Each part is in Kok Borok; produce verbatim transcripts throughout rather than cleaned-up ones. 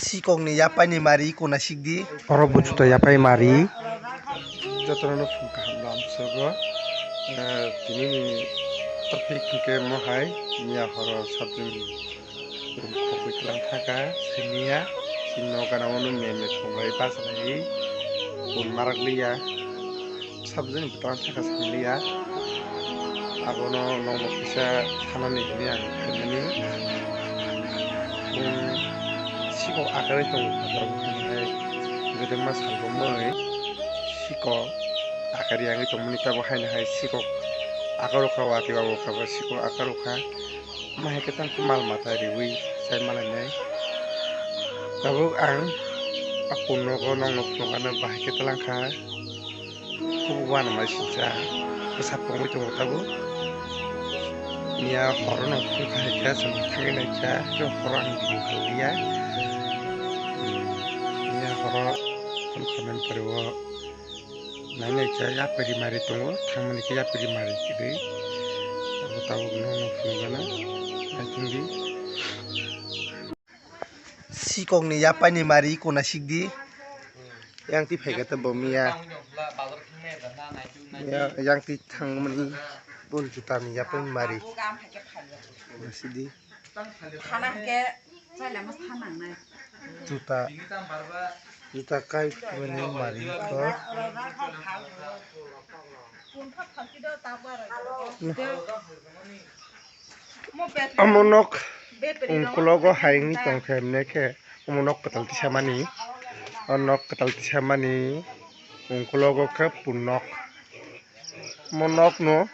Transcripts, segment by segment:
Sikokni yapaini mari kuna sikdi. Oro buchuta yapai mari. Jotono phung kaham lamsogo. Eh, tinini traffic hwnkhe mohai miya horo sabjwng khogwi twlang thaka simiya. Sinno gana ono meme phunglai bachlai kun marak liya. Sabjwng bwtang thaka samliya. Abono nokno kisa thanani hwnwi ang khaimani. Bung sikok akarwi tongo, phataro hwnwi hai. Jodima salrwmwi sikok akarwi yangwi tongmani, tabo haino hai sikok akarokha, watwi wabo kha ba sikok akarokha. Bahai khe tang mal mata riwi chai malainai. Tabuk ang a punnogo nokno phunukgano bahai khe twlang kha. Kubuk uanama sijak bwsa pungwi tongo tabuk. Miya horono phunukha hai khe chwng thangwi naikha, khe horo ang video khalikya. Miya horo phunukha mani pore o. Nai nai khe yapri mari tongo, thangmani khe yapri mari kwrwi. Abo tabuk nokno phunukgana, naitung di. Sikokni yapaini mari kuna sikdi. Yang twi phaikha tei bo miya. Miya yang twi thangmani bun jutani yapaini mari. Sikdi. Thana hwnkhe chailama sa nangnai. Juta, juta kai mani mari ko. Omo nok ungkulogo hai wngwi tongkha hwnwi khe, omo nok kwtal tisamani, o nok kwtal tisamani ungkulogo khe pun nok. Omo nokno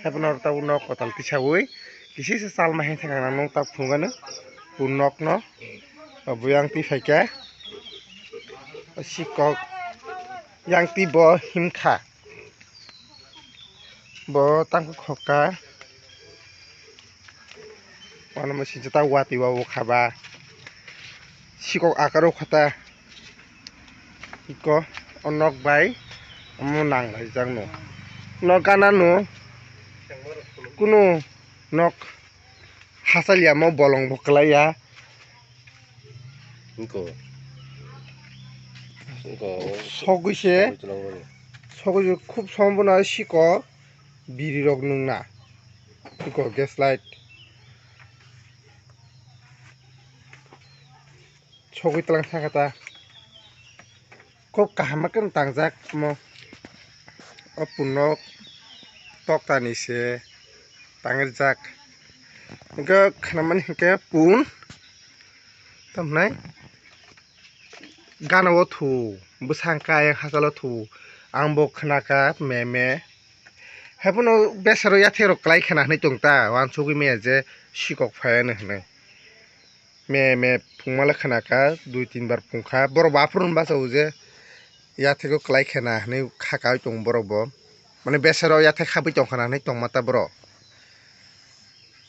haiphano oro tabuk nok kwtal tisawi kisisa chalma hai thangna nung tak phunukgano pun nokno. Obo yang twi phaikha sikok, yang twi bo himkha, bo tangkuk khokha. Wano machine ta watwi wabo khaba. Sikok akaro khata. Iko o nok bai omo nang lai jak no. Nok gana no. Kunu nok hachal ya mo bolong bo kwlai ya. Iko. Iko. Sogwi se. Sogwi se khub sombono sikok. Biri rok nung na. Iko gas light. Sogwi twlang thangkha ta. Kok kaham khe tangjak mo. O pun nok tokta ni se tangrijak. Hwnkhe khnamani hwnkhe pun. Tamhinai gana o thu, bwsang kha ayang hachalo thu, ang bo khna kha meme. Haiphano besero yathek rok kwlai khna hinwi tong ta, uansugwi maya je sikok phaiya hinwi. Meme phungmale khna kha, dui tin bar phung kha, borok bo aphuru hwn bachago je yathego kwlai khna hinwi kha kaui tongo borok bo. Mane besero yathek habwi tong khna hinwi tongma ta borok.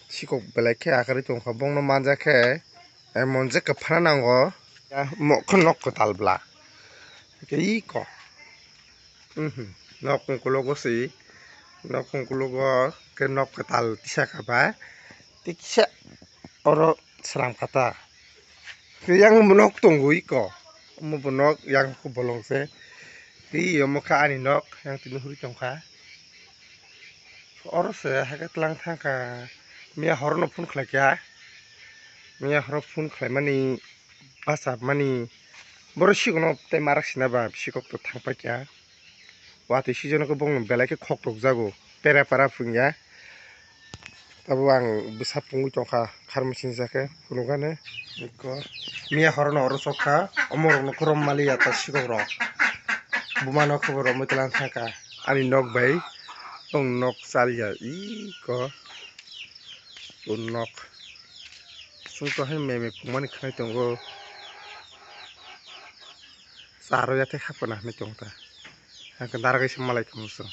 Sikok belai khe akarwi tongkha, bongno manja khe emon je kwphana nango. Ya, mo khe nok kwtal bla. Hwnkhe iko. Mhm. Nok ungkulogo se, nok ungkulogo khe nok kwtal tisa kha ba. Tei kisa oro sram kha ta. Yang omo nok tongo iko. Omo bo nok yang khe bolong se. Tei omo khe ani nok yang tini huri tongkha. Oro se haikhe twlang thangkha, miya horono phone khlaikha, miya horo phone khlaimani bachapmani borok sikokno tei marak sina ba sikok to thang paikha. Watwi sijaknai khe bongno belai khe khok rok jago, pera para phwngya. Tabuk ang bwsa pungwi tongkha, kharmwi sinijak khe phunukgani. Iko miya horono oro sokha, omorokno khorok maliya ta sikok rok. Bumano khobor romwi twlang thangkha ani nok bai, bong nok chaliya iko. O nok chwng to hai meme phungmani khnai tongo. Charo yathai khapkha na hinwi tong ta. Ang khe narwgwi se malai khamu chwng.